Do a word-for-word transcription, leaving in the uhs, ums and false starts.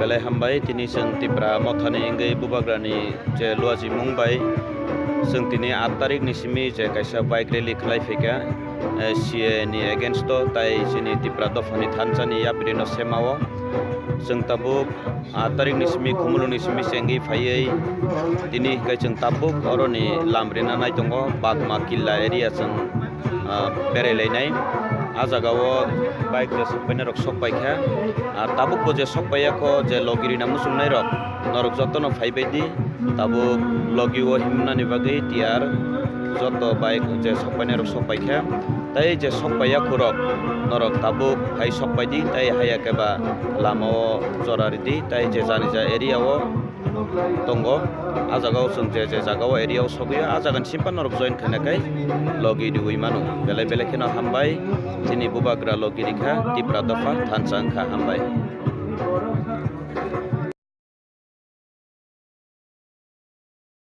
Belai hambai, tini chwng Tipra mothani wngwi Bubagrani je luajimung bai chwng tini aat tarik ni simi je kaisa bike rally khlai phaikha, eh, C A A ni against o, tai chini Tipra dophani thansa ni yapri no sema o. Chwng tabuk aat tarik ni simi, Khumulwng ni simi chengwi phaiwi tini hwnkhe chwng tabuk oroni lam rina nai tongo, Bagma Killa area chwng ah, berai lainai. Ah jaga o bike je sok painai rok sok paikha. Ah, tabuk bo je sok paiya kho, je logi rina muchungnai rok, norok joto no phaibai di. Tabuk logi o himnani bagwi tiyar, joto bike je sok painai rok sok paikha. Tai je sok paiya khorok, norok tabuk hai sok pai di, tai haiya khe ba lama o jora ridi, tai je jani ja area o tongo. Ah jaga o chwng je je jaga o area o sogwi o, ah jaga ni simpan norok join khaina khai logi riwi mano. Belai belai kheno hambai, chini Bubagra logi rikha, Tipra dopha thansa wngkha, hambai.